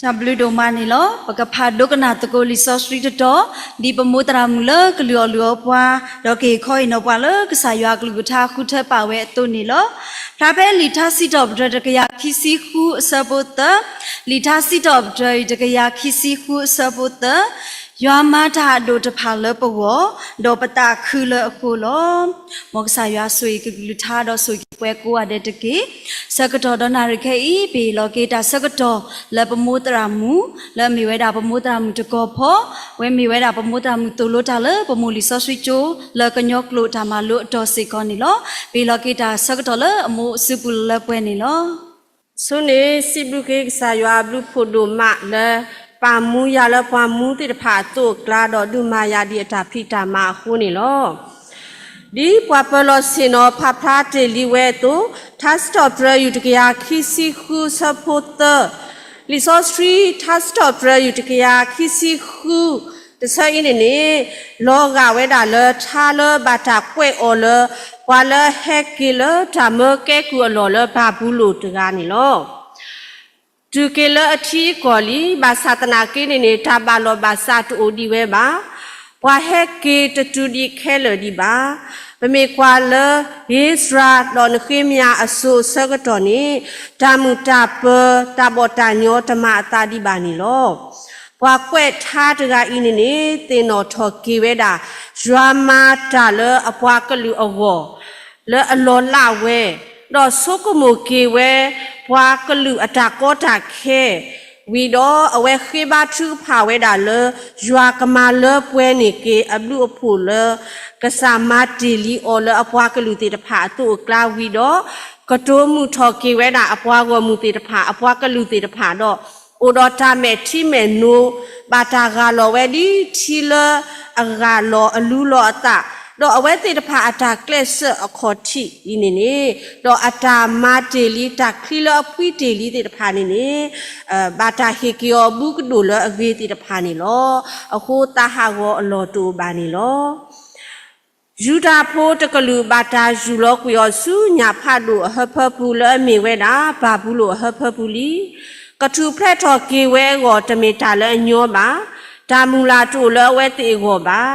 တၢ်ဘျုးဒိၣ်မးန့ၣ်လီၤ. ပကဖးဒိကနၣ်သကိးလံာ်စီဆှံတတီၤ, ဒ်ပမူသရၣ်မုၣ်လၢကလုၢ်အီၣ်လုၢ်အီပှၤ, ဒီးက့ၤခီအံၤနီၤပှၤလၢကစၢ်ယွၤအကလုၢ်ကထါဃုထၢပာ်ဝဲအသိးန့ၣ်လီၤ. ဖျါဖဲလံာ်ထါစံးထီၣ်ပတြၢၤတကယၤခံဆံဃုအဆၢဖိသၢ, လံာ်ထါစံးထီၣ်ပတြၢၤအံၤတကယၤခံဆံဃုအဆၢဖိသၢ, ယွၤမၤတၢ်အဒိၣ်တဖၣ်လၢပဂီၢ်, ဒီးပသးခုလၢအဃိလီၤ. မ်ကစၢ်ယွၤဆိၣ်ဂ့ၤကလုၢ်ကထါဒီးဆိၣ်ဂ့ၤပှၤကိးဂၤဒဲးတက့ၢ်. ဆၢကတီၢ်ဒီးနၣ်ရံၣ်ခဲအံၤ ပဟ့ၣ်လီၤက့ၤတၢ်ဆၢကတီၢ်လၢပမူသရၣ်မုၣ်, လၢအမ့ၢ်ဝဲဒၣ်ပမူသရၣ်မုၣ်တကီၢ်ဖီ, အဝဲမ့ၢ်ဝဲဒၣ်ပမူသရၣ်မုၣ်သိၣ်လိတၢ်လၢပမိၢ်လံာ်စီဆှံကၠိ လၢကညီကျိာ်တၢ်မၤလိအတီၢ်စ့ၢ်ကီးန့ၣ်လီၤ. ပဟ့ၣ်လီၤက့ၤတၢ်ဆၢကတီၢ်လၢအမိၢ်စုပူၤလၢပှဲၤန့ၣ်လီၤ. ဆိန့ၣ် စံးဘျုးက့ၤကစၢ်ယွၤအဘျုးဖှိၣ်ဒိၣ်မးလၢ ပာ်မူယၤလၢပှၤမူသ့ၣ်တဖၣ်အသိးအကျါ ဒီးဒုးမၤယၤဒံးအတၢ်ဖံးတၢ်မၤအဃိန့ၣ်လီၤ. ဒ်ပှၤပၢၤလီၢ်ဆ့ၣ်နီၤဖးဖျါတ့ၢ်လံဝဲအသိး, ထါစံးထီၣ်ပတြၢၤယူၢ်တကယၤခံဆံဃုဆၢဖိသၢ, လံာ်စီဆှံထါစံးထီၣ်ပတြၢၤယူၢ်တကယၤခံဆံဃု တဆၢအံၤန့ၣ်န့ၣ်, လီၤဂာ်ဝဲဒၣ်လၢထါလၢဘၣ်တၢ်ကွဲးအီၤလၢ ပှၤလၢဟဲက့ၤလၢတၢ်မၢကဲကုၢ်အလီၢ်လၢဘၤဘူလိၣ်တဂၤန့ၣ်လီၤ. တုၤက့ၤလၢအထံအကီၢ်လံ, ဘၣ်ဆၣ်သနာ်က့န့ၣ်န့ၣ် တၢ်ဘၣ်လီၢ်ဘၣ်စးတအိၣ်ဒံးဝဲဘၣ်. ပှၤဟဲက့ၤတတုၤဒံးခဲလၢာ်ဒံးဘၣ်. ပမ့ၢ်ကွၢ်လၢ ဧ့စြၤဒီးနဃ့မယၤအစိၤအဆၢကတီၢ်န့ၣ်, တၢ်မုာ်တၢ်ပၢၤ တၢ်ဘီၣ်တၢ်ညီတမၤအသးဒံးဘၣ်န့ၣ်လီၤ. ပှၤကွဲးထါတဂၤအံၤန့ၣ်န့ၣ် သ့ၣ်နီၣ်ထီၣ်က့ၤဝဲဒၣ် ယွၤမၤတၢ်လၢအပှၤကလုာ်အဂီၢ် လၢအလီၤလးဝဲ, ဒီးဆိကမိၣ်က့ၤဝဲ ပှၤကလုာ်အတၢ်ကီတၢ်ခဲ, ဝံၤဒီးအဝဲဃ့ဘါထုကဖၣ်ဝဲဒၣ်လၢ ယွၤကမၤလၢပှဲၤန့ၢ်က့ၤအဘျုးအဖှိၣ်လၢ ကစၢ်မၤတ့ၢ်လံအီၤလၢအပှၤကလုာ်သ့ၣ်တဖၣ်အသိးအကျါဝံၤဒီး, ကတိၤမုာ်ထီၣ်က့ၤဝဲဒၣ်အပှၤဂီၢ်မုၢ်သ့ၣ်တဖၣ် အပှၤကလုာ်သ့ၣ်တဖၣ်ဒီး, အိၣ်ဒီးတၢ်မဲာ်ထံမဲာ်နိ ဘၣ်တၢ်ဂၢ်လီၤဝဲဒ်ထံလၢအဂၢ်လီၤအလူလီၤအသး, ဒီးအဝဲသ့ၣ်တဖၣ်အတၢ်ကျဲးစၢးအခီၣ်ထံးအံၤန့ၣ်န့ၣ်, ဒီးအတၢ်မၤတ့ၢ်လံတၢ်ချံလၢအဖှံတ့ၢ်လံသ့ၣ်တဖၣ်န့ၣ်န့ၣ်, ဘၣ်တၢ်ဟ့ၣ်က့ၤအီၤဘူးကဒိၣ်လၢအဂ့ၤသ့ၣ်တဖၣ်န့ၣ်လီၤ. အဃိသးဟးဂီၤအလီၢ်တအိၣ်ဘၣ်န့ၣ်လီၤ. ယူဒၤဖိတကလုာ်ဘၣ်တၢ်ယူၢ်လီၤကွံာ်အီၤဆူညၣ်ဖးဒိၣ်အဟၢဖၢပူၤလၢအမ့ၢ်ဝဲဒၣ် ဘၤဘူလိၣ်အဟၢဖၢပူၤလံ. ကထူၣ်ဖျဲးထီၣ်က့ၤဝဲအဂီၢ် တမ့ၢ်တၢ်လၢအညီဘၣ်. တၢ်မုၢ်လၢ်တအိၣ်လၢအဝဲသ့ၣ်အဂီၢ်ဘၣ်.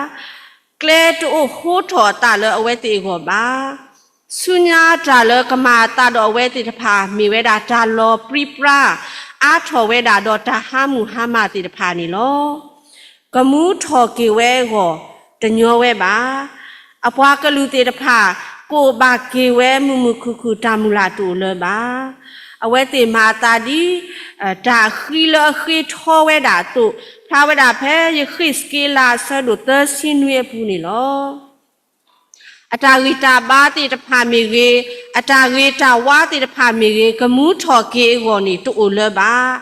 ကျဲတအိၣ်ဟိထီၣ်အသးလၢအဝဲသ့ၣ်အဂီၢ်ဘၣ်. ဆူညါတၢ်လၢကမၤအသးဒီးအဝဲသ့ၣ်တဖၣ် မ့ၢ်ဝဲဒၣ်တၢ်လီၤပြံပြါ အါထီၣ်ဝဲဒၣ်ဒီးတၢ်ဟါမုၢ်ဟါမၢ်သ့ၣ်တဖၣ်န့ၣ်လီၤ. ကမူထီၣ်က့ၤဝဲအဂီၢ် တညီဝဲဘၣ်. အပှၤကလုာ်သ့ၣ်တဖၣ် ကအိၣ်ဘၣ်က့ၤဝဲမုာ်မုာ်ခုၣ်ခုၣ် တၢ်မုၢ်လၢ်တအိၣ်လၢၤဘၣ်. အဝဲသ့ၣ်မၤအသးဒ် တၢ်ဃံလၢအဃ့ထီဝဲဒၣ်အသိး, ဖျါဝဲဒၣ်ဖဲယဃ့းစက့လးအဆၢဒိၣ်သၢဆံနွံအပူၤန့ၣ်လီၤ. အတၢ်ဂံၢ်တၢ်ဘါသ့ၣ်တဖၣ်မ့ၢ်ဂ့ၤ, အတၢ်ဂ့ၤတၢ်ဝါသ့ၣ်တဖၣ်မ့ၢ်ဂ့ၤ, ကမူထီၣ်က့ၤအဂီၢ်န့ၣ် တအိၣ်လၢၤဘၣ်.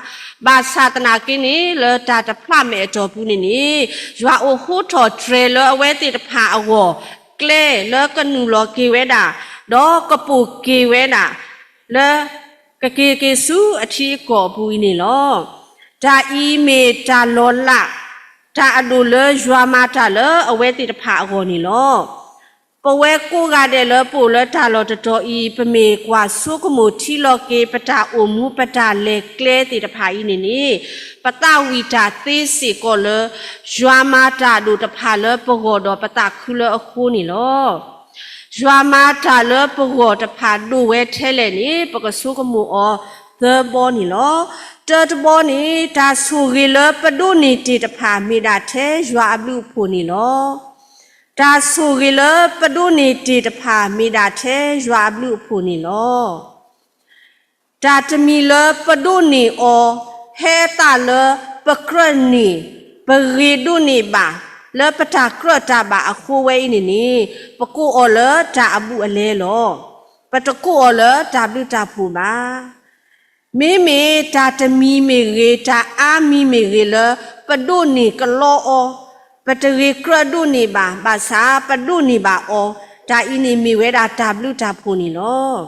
ဘၣ်ဆၣ်သနာ်က့န့ၣ် လၢတၢ်တဖျးမဲာ်အတီၢ်ပူၤန့ၣ်န့ၣ်, ယွၤအိၣ်ဟိထီၣ်တြဲၤလၢအဝဲသ့ၣ်တဖၣ်အဂီၢ်, ကျဲလၢကနုာ်လီၤက့ၤဝဲဒၣ်, ဒီးကပိာ်က့ၤဝဲဒၣ်, လၢ ကက့ၤက့ၤဆူအထံအကီၢ်အပူၤအံၤန့ၣ်လီၤ. တၢ်အံၤမ့ၢ်တၢ်လီၤလး, တၢ်အဒိၣ်လၢယွၤမၤတၢ်လၢအဝဲသ့ၣ်တဖၣ်အဂီၢ်န့ၣ်လီၤ. ပဝဲကိးဂၤဒဲးလၢပအိၣ်လၢတၢ်လီၢ်တတီၤအံၤ ပမ့ၢ်ကွၢ်ဆိကမိၣ်ထံလီၤက့ၤ ပတၢ်အိၣ်မူပတၢ်လဲၤကျဲသ့ၣ်တဖၣ်အံၤန့ၣ်န့ၣ်, ပသးဝံၣ်တၢ်သ့စ့ၢ်ကီးလၢ ယွၤမၤတၢ်အဒိၣ်တဖၣ်လၢပဂီၢ်ဒီးပသးခုလၢအဃိန့ၣ်လီၤ. ယွၤမၤတၢ်လၢပဂီၢ်တဖၣ်ဒိၣ်ဝဲထဲလဲၣ်န့ၣ် ပကဆိကမိၣ်အီၤသၢဘီန့ၣ်လီၤ. တၢတဘီန့ၣ် တၢ်ဆိၣ်ဂ့ၤလၢပဒိးန့ၢ်တ့ၢ်တဖၣ်မ့ၢ်ဒၣ်ထဲယွၤအဘျုးအဖှိၣ်န့ၣ်လီၤ. တၢ်ဆိၣ်ဂ့ၤလၢပဒိးန့ၢ်တ့ၢ်တဖၣ်မ့ၢ်ဒၣ်ထဲယွၤအဘျုးအဖှိၣ်န့ၣ်လီၤ. တၢ်တမံၤလၢပဒိးန့ၢ်အီၤ ဟဲအသးလၢပကြၢးန့ၢ် ပဂ့ၤဒိးန့ၢ်ဘၣ် လၢပတၢ်ကြၢးတၢ်ဘၣ်အဃိဝဲအံၤန့ၣ်န့ၣ် ပကိးအီၤလၢတၢ်အဘူးအလဲလီၤ. ပတကိးအီၤလၢတၢ်ဘျုးတၢ်ဖှိၣ်ဘၣ်. မ့မ့ၢ်တၢ်တမံၤမ့ၢ်ဂ့ၤ တၢ်အါမံၤမ့ၢ်ဂ့ၤလၢ ပဒိးန့ၢ်ကလီအီၤ, ပတဂ့ၤကြၢးဒိးန့ၢ်ဘၣ် ဘၣ်ဆၣ်ပဒိးန့ၢ်ဘၣ်အီၤ, တၢ်အံၤန့ၣ်မ့ၢ်ဝဲဒၣ်တၢ်ဘျုးတၢ်ဖှိၣ်န့ၣ်လီၤ.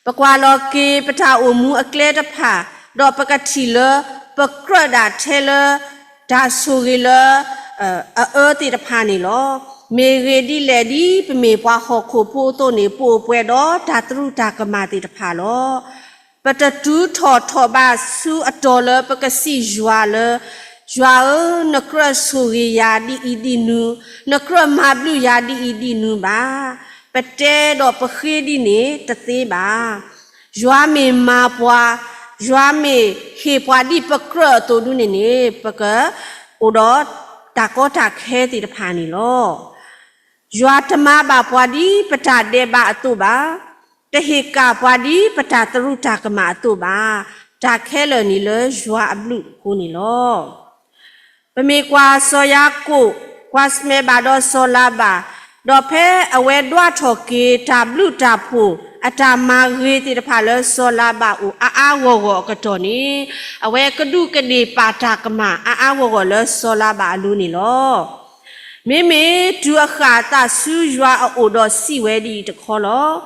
ပကွၢ်လီၤက့ၤပတၢ်အိၣ်မူအကျဲတဖၣ်, ဒီးပကထံၣ်လၢ ပကြၢးဒၣ်ထဲလၢ တၢ်ဆိၣ်ဂ့ၤလၢ အအၢသ့ၣ်တဖၣ်န့ၣ်လီၤ. မ့ၢ်ဂ့ၢ်ဒ်လဲၣ်ဒ် ပမ့ၢ်ပှၤဟီၣ်ခိၣ်ဖိအသိးန့ၣ် ပအိၣ်ပှဲၤဒီးတၢ်သရူးတၢ်ကမၣ်သ့ၣ်တဖၣ်လီၤ. ပတတုၤထီၣ်ထီၣ်ဘးဆူအတီၤလၢပကစံးယွၤလၢ, ယွၤဧၢ, နကြၢးဆိၣ်ဂ့ၤယၤဒ်အံၤဒ်နုၤ, နကြၢးမၤဘျုးယၤဒ်အံၤဒ်နုၤဘၣ်. ပတဲဒီးပဃ့ဒ်န့ၣ်တသ့ဘၣ်. ယွၤမ့ၢ်မၤပှၤ, ယွၤမ့ၢ်ဟ့ၣ်ပှၤဒ်ပကြၢးအသိးဒုန့ၣ်န့ၣ်, ပကအိၣ်ဒီးတၢ်ကီတၢ်ခဲသ့ၣ်တဖၣ်န့ၣ်လီၤ. ယွၤတမၤဘၣ်ပှၤဒ်ပတၢ်ဒဲးဘးအသိးဘၣ်. တဟ့ၣ်ကၣ်ပှၤဒ်ပတၢ်သရူးတၢ်ကမၣ်အသိးဘၣ်. တၢ်ခဲလၢာ်န့ၣ်လၢယွၤအဘျုးအဃိန့ၣ်လီၤ. ပမ့ၢ်ကွၢ်စီၤယၤကိာ် ကွၢ်ဆၢၣ်မဲာ်ဘၣ်ဒီးစီၤလၤဘၣ်, ဒီးဖဲအဝဲဒွးထီၣ်က့ၤတၢ်ဘျုးတၢ်ဖှိၣ် အတၢ်မၤဂ့ၤသ့ၣ်တဖၣ်လၢစီၤလၤဘၣ်အိၣ်အါအါဂီၢ်ဂီၢ်အကတီၢ်န့ၣ်, အဝဲကဒူးကဒ့ၣ်ပာ်တၢ်ကမၣ်အါအါဂီၢ်ဂီၢ်လၢစီၤလၤဘၣ်အလိၤန့ၣ်လီၤ. မ့မ့ၢ်တုၤအဃၣ်အသးဆူယွၤအအိၣ်ဒီးစံးဝဲဒ်အံၤတခီလီၤ.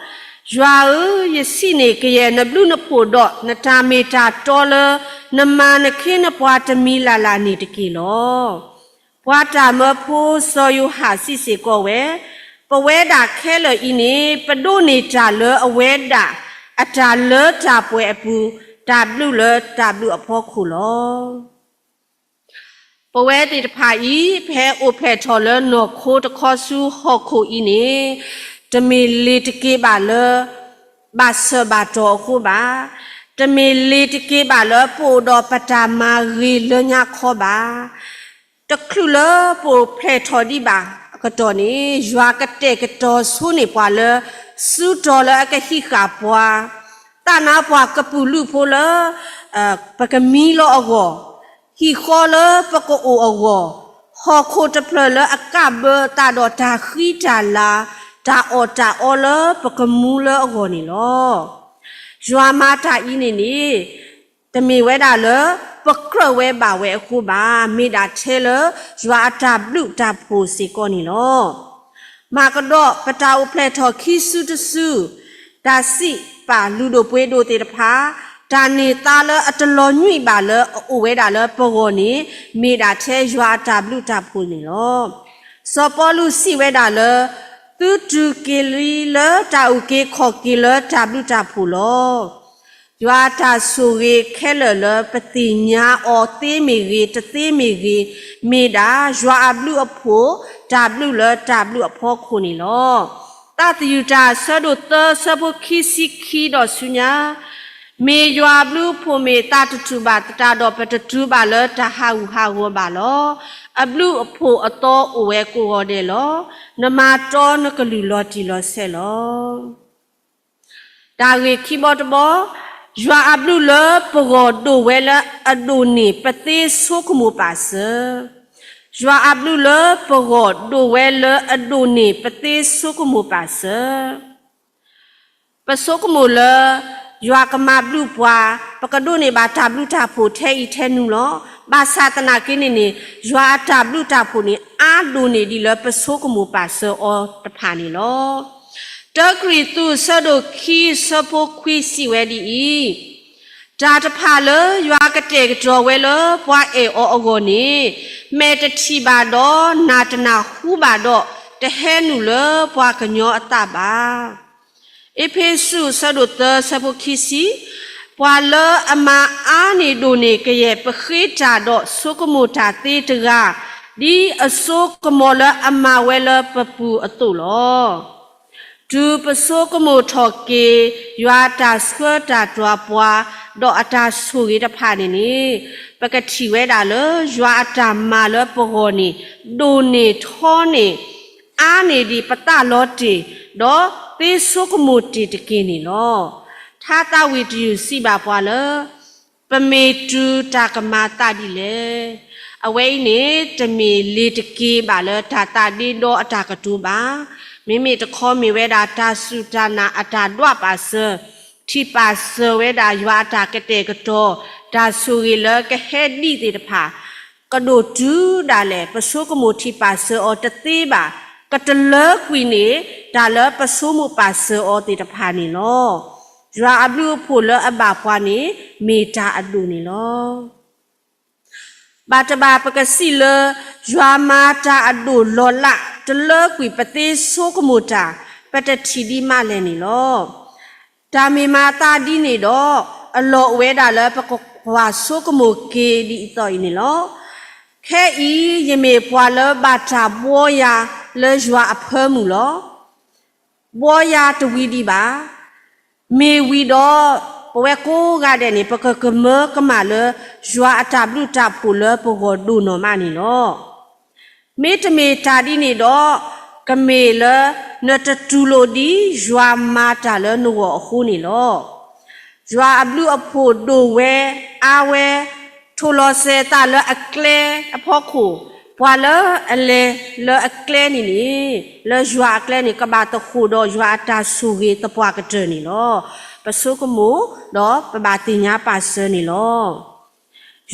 ယွၤဧၢ, ယဆံးန့ၢ်ကယဲၢ်နဘျုးနဖှိၣ်ဒီးနတၢ်မ့ၢ်တၢ်တီလၢ နမၤနခ့နပှၤတမံၤလၢ်လၢ်န့ၣ်တက့ၢ်လီၤ. ပှၤတၢ်မၢဖိစီၤယိၤဟၣ်စံးစ့ၢ်ကီးဝဲ, ပဝဲဒၣ်ခဲလၢာ်အံၤန့ၣ် ပဒိးန့ၢ်တၢ်လၢအဝဲဒၣ်အတၢ်လၢတၢ်ပှဲၤအပူၤ, တၢ်ဘျုးလၢတၢ်ဘျုးအဖီခိၣ်လီၤ. ပဝဲသ့ၣ်တဖၣ်အံၤ ဖဲအိၣ်ဖျဲၣ်ထီၣ်လၢနီၢ်ခိတခီဆူဟီၣ်ခိၣ်အံၤန့ၣ်, တမ့ၢ်လ့ၤတက့ၤဘၣ်လၢ ဘၣ်ဆၢၣ်ဘၣ်တီၢ်အဃိဘၣ်. တမ့ၢ်လ့ၤတက့ၤဘၣ်လၢပအိၣ်ဒီးပတၢ်မၤဂ့ၤလၢညါခီဘၣ်. တချုးလၢပအိၣ်ဖျဲၣ်ထီၣ်ဒံးဘၣ်အကတီၢ်န့ၣ်, ယွၤကတဲာ်ကတီၤဆိန့ၢ်ပှၤလၢ စုတီၤလၢအကဟံးဃာ်ပှၤ, သးနါပှၤကပုာ်လုးဖိလၢ ပကမံလီၤအဂီၢ်, ဟံၣ်ဃီလၢပကအိၣ်အဂီၢ်, ဟီၣ်ခိၣ်တဖျၢၣ်လၢအကးဘၢသးဒီးတၢ်ဃံတၢ်လၤ, တၢ်အီၣ်တၢ်အီလၢပကမူလၢအဂီၢ်န့ၣ်လီၤ. ယွၤမၤတၢ်အံၤန့ၣ်န့ၣ်, တမ့ၢ်ဝဲဒၣ်လၢ ပကြၢးဝဲဘၣ်ဝဲအဃိဘၣ်, မ့ၢ်ဒၣ်ထဲလၢ ယွၤအတၢ်ဘျုးတၢ်ဖှိၣ်စ့ၢ်ကီးန့ၣ်လီၤ. မၤကဒီးပတၢ်အိၣ်ဖျဲၣ်ထီၣ်ခံစုတစု, တၢ်စံးပာ်လုၢ်ဒိၣ်ပှ့ၤဒိၣ်သ့ၣ်တဖၣ်, တၢ်န့ၢ်သါလၢအတလီၤညွံးဘၣ်လၢအအိၣ်ဝဲဒၣ်လၢပဂီၢ်န့ၣ်, မ့ၢ်ဒၣ်ထဲယွၤအတၢ်ဘျုးတၢ်ဖှိၣ်န့ၣ်လီၤ. စီၤပီလူးစံးဝဲဒၣ်လၢ သုတုၤက့ၤလံလၢတၢ်အုၣ်က့ၤခီၣ်က့ၤလၢတၢ်ဘျုးတၢ်ဖှိၣ်လီၤ. ယွၤအတၢ်ဆိၣ်ဂ့ၤခဲလၢာ်လၢပသ့ၣ်ညါအီၤသ့မ့ၢ်ဂ့ၤ, တသ့မ့ၢ်ဂ့ၤ, မ့ၢ်ဒၣ်ယွၤအဘျုးအဖှိၣ်, တၢ်ဘျုးလၢတၢ်ဘျုးအဖီခိၣ်န့ၣ်လီၤ. သးသယုၢ်တၢ်အဆၢဒိၣ်သၢဆၢဖိခံဆံခံဒီးဆူညါ, မ့ၢ်ယွၤအဘျုးအဖှိၣ်မ့ၢ်သးတတူာ်ဘၣ်သတးဒီးပတတုၤဘၣ်လၢတၢ်ဟးဂူာ်ဟးဂီၤဘၣ်လီၤ. အဘျုးအဖှိၣ်အသီအိၣ်ဝဲကိးဂီၤဒဲးလီၤ. နမၤတီနကလုၢ်လီၤတံၢ်လီၤဆဲးလီၤ. တၢ်ဂ့ၢ်ခံဘီတဘီ, ယွၤအဘျုးလၢပဂီၢ်ဒိၣ်ဝဲလၢအဒိၣ်န့ၢ်ပသ့ဆိကမိၣ်ပာ်စၢၤ, ယွၤအဘျုးလၢပဂီၢ်ဒိၣ်ဝဲလၢအဒိၣ်န့ၢ်ပသ့ဆိကမိၣ်ပာ်စၢၤ. ပဆိကမိၣ်လၢ ယွၤကမၤဘျုးပှၤ, ပကဒိးန့ၢ်ဘၣ်တၢ်ဘျုးတၢ်ဖှိၣ်ထဲအံၤထဲနုၤလီၤ. ဘၣ်ဆၣ်သနာ်က့န့ၣ်န့ၣ်, ယွၤအတၢ်ဘျုးတၢ်ဖှိၣ်န့ၣ် အါဒိၣ်န့ၢ်ဒံးလၢပဆိကမိၣ်ပာ်စၢၤအီၤတဖၣ်န့ၣ်လီၤ. တၢကရံၣ်သူးအဆၢဒိၣ်ခံအဆၢဖိခွံစံးဝဲဒ်အံၤ, တၢ်တဖၣ်လၢယွၤကတဲာ်ကတီၤဝဲလၢပှၤအဲၣ်အီၤအဂီၢ်န့ၣ်, မဲာ်တထံၣ်ဘၣ်ဒီးနၢ်တနၢ်ဟူဘၣ်ဒီး, တဟဲနုာ်လၢပှၤကညီအသးဘၣ်. အ့းဖ့းစူးအဆၢဒိၣ်သၢအဆၢဖိခံဆံ, ပှၤလၢအမၤအါန့ၢ်ဒိၣ်န့ၢ်ကယဲၢ်ပဃ့တၢ်ဒီးဆိကမိၣ်တၢ်သ့တဂၤ, ဒ်အစိကမီၤလၢအမၤဝဲလၢပပူၤအသိးလီၤ. တုၤပဆိကမိၣ်ထီၣ်က့ၤ ယွၤအတၢ်ဆှၢတၢ်တွၤပှၤ, ဒီးအတၢ်ဆိၣ်ဂ့ၤတဖၣ်န့ၣ်န့ၣ်, ပကထံၣ်ဝဲဒၣ်လၢယွၤအတၢ်မၤလၢပဂီၢ်န့ၣ်, ဒိၣ်န့ၢ်ထီန့ၢ် အါန့ၢ်ဒံးပသးလီၤတ့ၢ်, ဒီးသ့ဆိကမိၣ်တ့ၢ်တက့ၢ်န့ၣ်လီၤ. ထါသးဝံၣ်တယုၢ်စံးဘၣ်ပှၤလၢ, ပမ့ၢ်တုၤတၢ်ကမၤသးဒ်လဲၣ်. အဝဲအံၤန့ၣ် တမ့ၢ်လ့ၤတက့ၤဘၣ်လၢတၢ်သးဒ့ဒီအတၢ်ကတိၤဘၣ်. မ့မ့ၢ်တခီမ့ၢ်ဝဲဒၣ်တၢ်စူၢ်တၢ်နာ်အတၢ်ဒွးပာ်စၢၤ, ထံၣ်ပာ်စၢၤဝဲဒၣ်ယွၤအတၢ်ကတဲာ်ကတီၤ, တၢ်ဆိၣ်ဂ့ၤလၢကဟဲဒံးသ့ၣ်တဖၣ် ကဒိၣ်တုၤဒၣ်လဲာ် ပဆိကမိၣ်ထံၣ်ပာ်စၢၤအီၤတသ့ဘၣ်, ကတလၢကွံာ်န့ၢ် တၢ်လၢပဆိကမိၣ်ပာ်စၢၤအီၤသ့ၣ်တဖၣ်န့ၣ်လီၤ. ယွၤအဘျုးအဖှိၣ်လၢအဘၣ်ပှၤန့ၣ် မ့ၢ်တၢ်အဒိၣ်န့ၣ်လီၤ. ဘၣ်တဘၣ်ပကစံးလၢ ယွၤမၤတၢ်အဒိၣ်လီၤလး တလၢကွံာ်ပသ့ဆိကမိၣ်တၢ် ပတထံၣ်ဒံးမးလဲၣ်န့ၣ်လီၤ. တၢ်မ့ၢ်မၤသးဒ်န့ၣ်ဒီး အလီၢ်အိၣ်ဝဲဒၣ်လၢပကကွၢ်ဆိကမိၣ်က့ၤဒ်အံၤအသိးအံၤန့ၣ်လီၤ. ခဲအံၤယမ့ၢ်ပှၤလၢဘၣ်တၢ်ဘှီယၤလၢယွၤအဖၢမုၢ်လီၤ. ဘှီယၤတဝံၤဒံးဘၣ်. မ့ၢ်ဝံၤဒီး ပဝဲကိးဂၤဒဲးန့ၣ် ပကကမၢကမၣ်လၢ ယွၤအတၢ်ဘျုးတၢ်ဖှိၣ်လၢပဂီၢ်ဒိၣ်နီၢ်မးန့ၣ်လီၤ. မ့တမ့ၢ်တၢ်ဒ်န့ၣ်ဒီး ကမ့ၢ်လၢနတတူၢ်လိာ်ဒ်ယွၤမၤတၢ်လၢနဂီၢ်အဃိန့ၣ်လီၤ. ယွၤအဘျုးအဖှိၣ်ဒိၣ်ဝဲအါဝဲ, ထိၣ်လီၤစဲၤအသးလၢအကျဲအဖီခိၣ်, ပှၤလၢအလဲၤလၢအကျဲန့ၣ်န့ၣ်, လၢယွၤအကျဲန့ၣ် ကဘၣ်သဃိၣ်ဒီးယွၤအတၢ်ဆိၣ်ဂ့ၤသပှၢ်ကတၢၢ်န့ၣ်လီၤ. ပဆိကမိၣ်ဒီးပဘၣ်သ့ၣ်ညါပာ်စၢၤန့ၣ်လီၤ.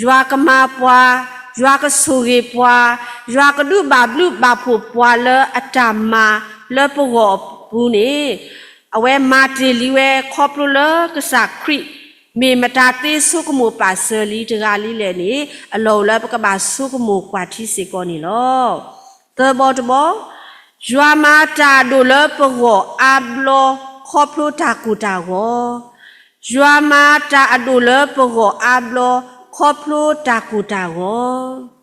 ယွၤကမၤပှၤ, ယွၤကဆိၣ်ဂ့ၤပှၤ, ယွၤကဒုးဘၣ်ဘျုးဘၣ်ဖှိၣ်ပှၤလၢအတၢ်မၤလၢပဂီၢ်အပူၤန့ၣ်, အဝဲမၤတ့ၢ်လံဝဲခီဖျိလၢကစၢ်ခရံာ် မ့ၢ်မတၤသ့ဆိကမိၣ်ပာ်စၢၤလံတဂၤလံလဲၣ်န့ၣ် အလီၢ်အိၣ်လၢပကဘၣ်ဆိကမိၣ်ကွၢ်ထံစ့ၢ်ကီးန့ၣ်လီၤ. သၢဘီတဘီ, ယွၤမၤတၢ်အဒိၣ်လၢပဂီၢ်အါဘျီ ခီဖျိတၢ်ကိၢ်တၢ်ဂီၤ, ယွၤမၤတၢ်အဒိၣ်လၢပဂီၢ်အါဘျီ ခီဖျိတၢ်ကိၢ်တၢ်ဂီၤ.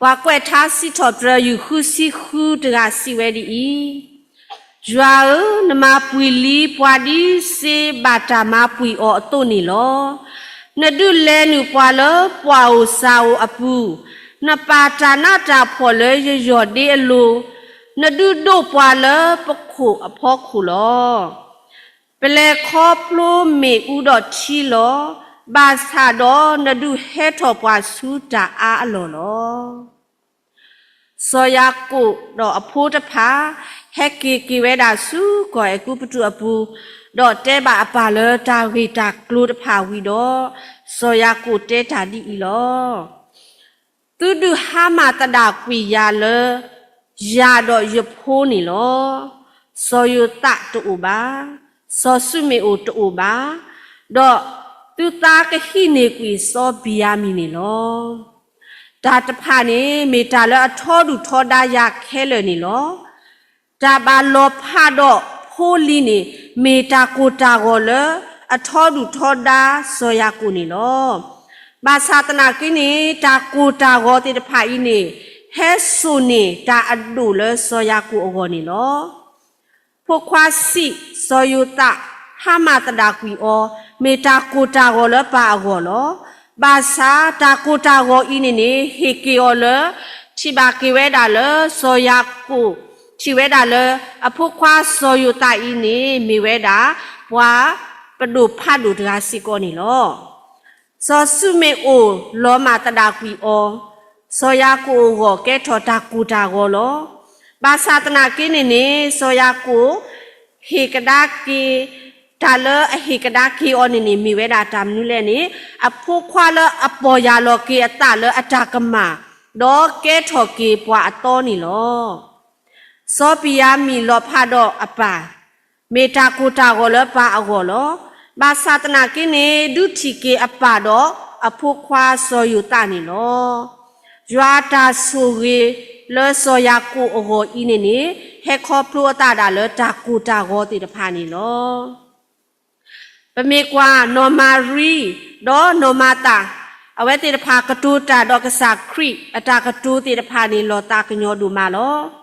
ပှၤကွဲးထါစံးထီၣ်ပတြၢၤ ယူၢ်ဃုဆံဃုတဂၤစံးဝဲဒ်အံၤ, ယွၤဧၢ, နမၤပှံၤလံပှၤဒ်စ့ဘၣ်တၢ်မၤပှံၤအီၤအသိးန့ၣ်လီၤ. နဒုးလဲၤနုာ်ပှၤလၢပှၢ်ဧိၤစၢ်ဧိၤအပူၤ, နပာ်တၢ်နးတၢ်ဖှီၣ်လၢယယီၢ်ဒ့အလိၤ, နဒုးဒိးပှၤလၢပခိၣ်အဖီခိၣ်လီၤ. ပလဲၤခီဖျိမ့ၣ်အူဒီးထံလီၤ, ဘၣ်ဆၣ်ဒီးနဒုးဟဲထီၣ်ပှၤဆူတၢ်အါအလီၢ်လီၤ. စီၤယၤကိာ်ဒီးအဖိတဖၣ် ဟဲက့ၤက့ၤဝဲဒၣ်ဆူကီၢ်အဲၤကူပတူးအပူၤ, ဒီးတဲဘၣ်အပၢ်လၢတၢ်ဂ့ၢ်တၢ်ကျိၤတဖၣ်ဝံၤဒီး, စီၤယၤကိာ်တဲတၢ်ဒ်အံၤလီၤ. သုဒုးဟါမၢ်သဒၣ်ကွံာ်ယၤလၢ ယၤဒီးယဖိန့ၣ်လီၤ. စီၤယိၤသးတအိၣ်ဘၣ်, စီၤၡူမ့ၣ်အိၣ်တအိၣ်ဘၣ်, ဒီးသုသးကဟံးန့ၢ်ကွံာ်စီၤဘံၤယၤမံၣ်န့ၣ်လီၤ. တၢ်တဖၣ်န့ၣ် မ့ၢ်တၢ်လၢအထီဒုၣ်ထီဒါယၤခဲလၢာ်န့ၣ်လီၤ. တၢ်ဘၣ်လီၤဖးဒီးဖိလံၤန့ၣ် မ့ၢ်တၢ်ကိၢ်တၢ်ဂီၤလၢအထီဒုၣ်ထီဒါစီၤယၤကိာ်န့ၣ်လီၤ. ဘၣ်ဆၣ်သနာ်က့န့ၣ် တၢ်ကိၢ်တၢ်ဂီၤသ့ၣ်တဖၣ်အံၤန့ၣ် ဟဲစိာ်န့ၢ်တၢ်အဒိၣ်လၢစီၤယၤကိာ်အဂီၢ်န့ၣ်လီၤ. ဖိခွါစံးစီၤယိၤသး ဟါမၢ်သဒၣ်ကွံာ်အီၤ, မ့ၢ်တၢ်ကိၢ်တၢ်ဂီၤလၢပၢ်အဂီၢ်လီၤ. ဘၣ်ဆၣ်တၢ်ကိၢ်တၢ်ဂီၤအံၤန့ၣ်န့ၣ် ဟ့ၣ်က့ၤအီၤလၢ ထံၣ်ဘၣ်က့ၤဝဲဒၣ်လၢစီၤယၤကိာ်, ထံၣ်ဝဲဒၣ်လၢအဖိခွါစီၤယိၤသးအံၤန့ၣ် မ့ၢ်ဝဲဒၣ် ပှၤပဒိၣ်ဖးဒိၣ်တဂၤစ့ၢ်ကီးန့ၣ်လီၤ. စီၤၡူမ့ၣ်အိၣ်လီၤမၢ်သဒၣ်ကွံာ်အီၤ, စီၤယၤကိာ်အဂီၢ်ကဲထီၣ်တၢ်ကိၢ်တၢ်ဂီၤလီၤ. ဘၣ်ဆၣ်သနာ်က့န့ၣ်န့ၣ် စီၤယၤကိာ် ဟ့ၣ်ကဒါက့ၤ, တၢ်လၢအဟ့ၣ်ကဒါက့ၤအီၤန့ၣ်န့ၣ် မ့ၢ်ဝဲဒၣ်တၢ်မနုၤလဲၣ်န့ၣ်, အဖိခွါလၢအပီၢ်ယၢ်လီၤက့ၤအသးလၢအတၢ်ကမၣ်, ဒီးကဲထီၣ်က့ၤပှၤအသီန့ၣ်လီၤ. စီၤဘံၤယၤမံၣ်လီၤဖးဒီးအပၢ်, မ့ၢ်တၢ်ကိၢ်တၢ်ဂီၤလၢပၢ်အဂီၢ်လီၤ. ဘၣ်ဆၣ်သနာ်က့န့ၣ် ဒုးထံၣ်က့ၤအပၢ်ဒီးအဖိခွါစီၤယိၤသးန့ၣ်လီၤ. ယွၤအတၢ်ဆိၣ်ဂ့ၤလၢစီၤယၤကိာ်အဂီၢ်အံၤန့ၣ်န့ၣ် ဟဲခီဖျိအသးဒၣ်လၢတၢ်ကိၢ်တၢ်ဂီၤသ့ၣ်တဖၣ်န့ၣ်လီၤ. ပမ့ၢ်ကွၢ်နီၢ်မၤရံ ဒီးနီၢ်မၤသး, အဝဲသ့ၣ်တဖၣ်ကတိၤတၢ်ဒီးကစၢ်ခရံာ်အတၢ်ကတိၤသ့ၣ်တဖၣ်န့ၣ် လီၤသးကညီၤဒိၣ်မးလီၤ.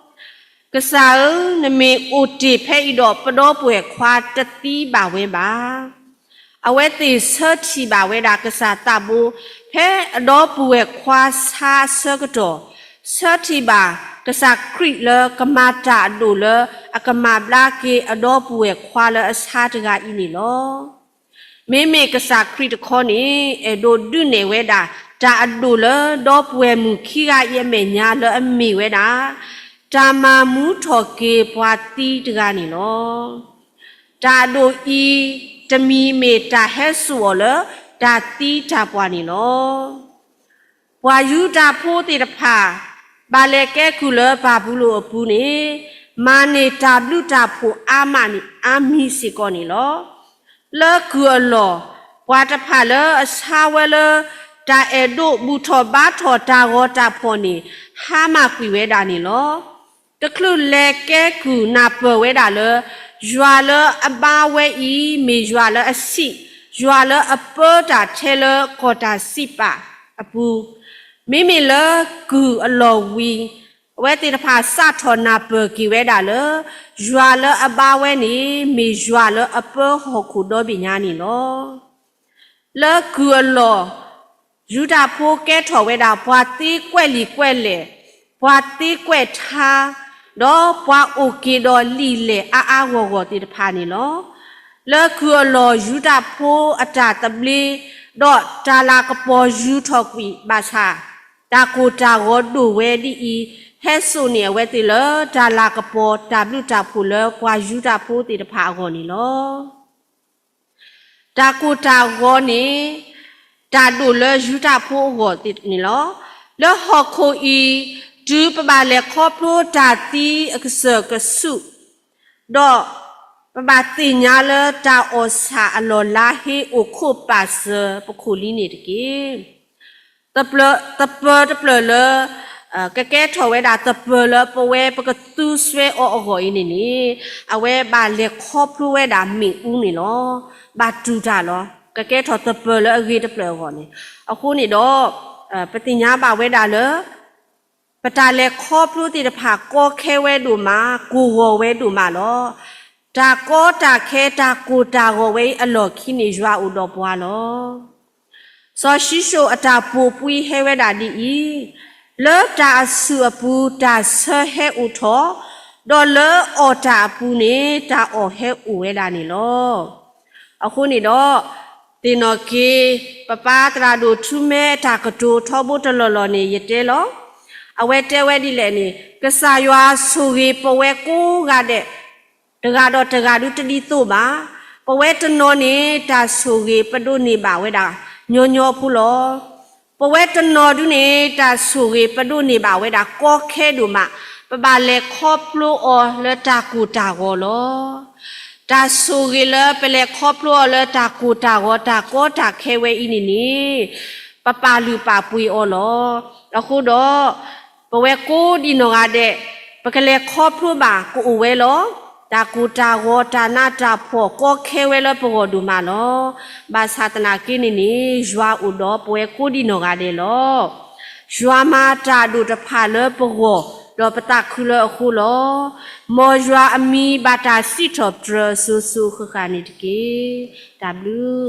ကစၢ်ဧၢ, နမ့ၢ်အိၣ်တ့ၢ်ဖဲအံၤဒီး ပဒီပုၢ်ဝဲၢ်ခွါတသံဘၣ်ဝဲဘၣ်. အဝဲသ့ၣ်ဆၢထံၣ်ဘၣ်ဝဲဒၣ်ကစၢ်သးဘိ ဖဲအဒီပုၢ်ဝဲၢ်ခွါဆါအဆၢကတီၢ်, ဆၢထံၣ်ဘၣ်ကစၢ်ခရံာ်လၢကမၤတၢ်အဒိၣ်လၢအကမၤဘျါက့ၤအဒီပုၢ်ဝဲၢ်ခွါလၢအဆါတဂၤအံၤန့ၣ်လီၤ. မ့မ့ၢ်ကစၢ်ခရံာ်တခီန့ၣ် အဲၣ်ဒိးဒုးနဲၣ်ဝဲဒၣ် တၢ်အဒိၣ်လၢဒီပုၢ်ဝဲၢ်မုၣ်ခံဂၤအံၤအမဲာ်ညါလၢအမ့ၢ်ဝဲဒၣ် တၢ်မၤမူထီၣ်က့ၤပှၤသံတဂၤန့ၣ်လီၤ. တၢ်အဒိၣ်အံၤ တမံၤမ့ၢ်တၢ်ဟဲစိာ်အီၤလၢတၢ်သံတၢ်ပှၢ်န့ၣ်လီၤ. ပှၤယူဒၤဖိသ့ၣ်တဖၣ် ဘၣ်လဲၤကဲကုၢ်လၢဘၤဘူလိၣ်အပူၤန့ၣ် မၤန့ၢ်တၢ်ဘျုးတၢ်ဖှိၣ်အါမးန့ၣ် အါမံၤစ့ၢ်ကီးန့ၣ်လီၤ. လၢကုၢ်အလီၢ် ပှၤတဖၣ်လၢအဆါဝဲလၢ တၢ်အဲၣ်ဒိးဘူၣ်ထီၣ်ဘါထီၣ်တၢ်ဂီၤတၢ်ဖီၣ်န့ၣ် ဟါမၢ်ကွံာ်ဝဲဒၣ်န့ၣ်လီၤ. တချုးလဲၤကဲကုၢ်နၢ်ပၢၢ်ဝဲဒၣ်လၢ ယွၤလၢအဘါဝဲအံၤ မ့ၢ်ယွၤလၢအဆံး, ယွၤလၢအပၢတၢ်ထဲလၢကီၢ်တၢ်စံးပာ်အပူၤ, မ့မ့ၢ်လၢကုၢ်အလီၢ်ဝံၤ အဝဲသ့ၣ်တဖၣ်စးထီၣ်နၢ်ပၢၢ်က့ၤဝဲဒၣ်လၢ ယွၤလၢအဘါဝဲန့ၣ် မ့ၢ်ယွၤလၢအပၢဟီၣ်ခိၣ်ဒီဘ့ၣ်ညါန့ၣ်လီၤ. လၢကုၢ်အလီၢ် ယူဒၤဖိကဲထီၣ်ဝဲဒၣ် ပှၤသ့ကွဲးလံာ်ကွဲးလဲၢ်, ပှၤသ့ကွဲးထါ, ဒီးပှၤအိၣ်က့ၤဒီးလံာ်လဲၢ်အါအါဂီၢ်ဂီၢ်သ့ၣ်တဖၣ်န့ၣ်လီၤ. လၢကုၢ်အလီၢ် ယူဒၤဖိအတၢ်သဘျ့, ဒီးတၢ်လၤကပီၤယူၤထီၣ်ကွံာ်ဘၣ်ဆၣ်, တၢ်ကိၢ်တၢ်ဂီၤဒိၣ်ဝဲဒ်အံၤ, ဟဲစိာ်န့ၢ်အဝဲသ့ၣ်လၢတၢ်လၤကပီၤတၢ်ဘျုးတၢ်ဖှိၣ်လၢပှၤယူဒၤဖိသ့ၣ်တဖၣ်အဂီၢ်န့ၣ်လီၤ. တၢ်ကိၢ်တၢ်ဂီၤန့ၣ် တၢ်ဒိၣ်လၢယူဒၤဖိအဂီၢ်န့ၣ်လီၤ. လၢဟီၣ်ခိၣ်အံၤ တုၤပဘၣ်လဲၤခီဖျိတၢ်သံအကစၢၢ်ကဆူး, ဒီးပဘၣ်သ့ၣ်ညါလၢတၢ်အီၣ်ဆၣ်အလီၢ်လါဟ့အိၣ်ခိးပာ်စၢၤပခိၣ်လံန့ၣ်တက့ၢ်. သပၢၤတဖျၢၣ်လၢ ကကဲထီၣ်ဝဲဒၣ်သပၢၤလၢပဝဲပကသူစွဲအီၤအဂီၢ်အံၤန့ၣ်န့ၣ်, အဝဲဘၣ်လဲၤခီဖျိဝဲဒၣ်မ့ၣ်အူန့ၣ်လီၤ. ဘၣ်တူၢ်တၢ်လီၤ. ကကဲထီၣ်သပၢၤလၢအဂ့ၤတဖျၢၣ်အဂီၢ်န့ၣ်. အဃိန့ၣ်ဒီး ပသ့ၣ်ညါဘၣ်ဝဲဒၣ်လၢ ပတၢ်လဲၤခီဖျိသ့ၣ်တဖၣ်ကီခဲဝဲဒိၣ်မး, ကိၢ်ဂီၤဝဲဒိၣ်မးလီၤ. တၢ်ကီတၢ်ခဲ တၢ်ကိၢ်တၢ်ဂီၤဝဲအံၤအလီၢ်ခံန့ၣ် ယွၤအိၣ်ဒီးပှၤလီၤ. စီၤၡံၣ်စိၣ်အတၢ်ပိာ်ပှံဟဲဝဲဒၣ်ဒ်အံၤ, လၢတၢ်အဆူၣ်အပူၤတၢ်ဆၢဟဲအိၣ်ထီၣ်, ဒီးလၢအီၣ်တၢ်အပူၤန့ၣ် တၢ်အီၣ်ဟဲအိၣ်ဝဲဒၣ်န့ၣ်လီၤ. အဃိန့ၣ်ဒီး သ့ၣ်နီၣ်က့ၤ ပပၢ်သရၣ်ဒိၣ်ထူမဲအတၢ်ကတိၤထီဘိတလီၢ်လီၢ်န့ၣ် ယတဲလီၤ. အဝဲတဲဝဲဒ်လဲၣ်န့ၣ်, ကစၢ်ယွၤဆိၣ်ဂ့ၤပဝဲကိးဂၤဒဲး, တဂၤဒီးတဂၤဒုတဒ်သိးဘၣ်. ပဝဲတနီၤန့ၣ် တၢ်ဆိၣ်ဂ့ၤပဒိးန့ၢ်ဘၣ်ဝဲဒၣ်ညီညီဖိလီၤ. ပဝဲတနီၤဒုန့ၣ် တၢ်ဆိၣ်ဂ့ၤပဒိးန့ၢ်ဘၣ်ဝဲဒၣ်ကီခဲဒိၣ်မး, ပဘၣ်လဲၤခီဖျိအီၤလၢတၢ်ကိၢ်တၢ်ဂီၤလီၤ. တၢ်ဆိၣ်ဂ့ၤလၢပလဲၤခီဖျိအီၤလၢတၢ်ကိၢ်တၢ်ဂီၤ တၢ်ကီတၢ်ခဲဝဲအံၤန့ၣ်န့ၣ်, ပပာ်လုၢ်ပာ်ပှ့ၤအီၤလီၤ. အဃိဒီး ပဝဲကိးဒံးနီၢ်ဂၤဒဲး, ပကလဲၤခီဖျိဘၣ်ကအိၣ်ဝဲလီၤ. တၢ်ကိၢ်တၢ်ဂီၤ တၢ်နးတၢ်ဖှီၣ် ကီခဲဝဲလၢပဂီၢ်ဒိၣ်မးလီၤ. ဘၣ်ဆၣ်သနာ်က့န့ၣ်န့ၣ် ယွၤအိၣ်ဒီးပဝဲကိးဒံးနီၢ်ဂၤဒဲးလီၤ. ယွၤမၤတၢ်ဒိၣ်တဖၣ်လၢပဂီၢ် ဒီးပသးခုလၢအဃိလီၤ. မ်ယွၤအမံၤဘၣ်တၢ်စံးထီၣ်ပတြၢၤစိၤစိၤဃၣ်ဃၣ်န့ၣ်တက့ၢ်. တၢ်ဘျုး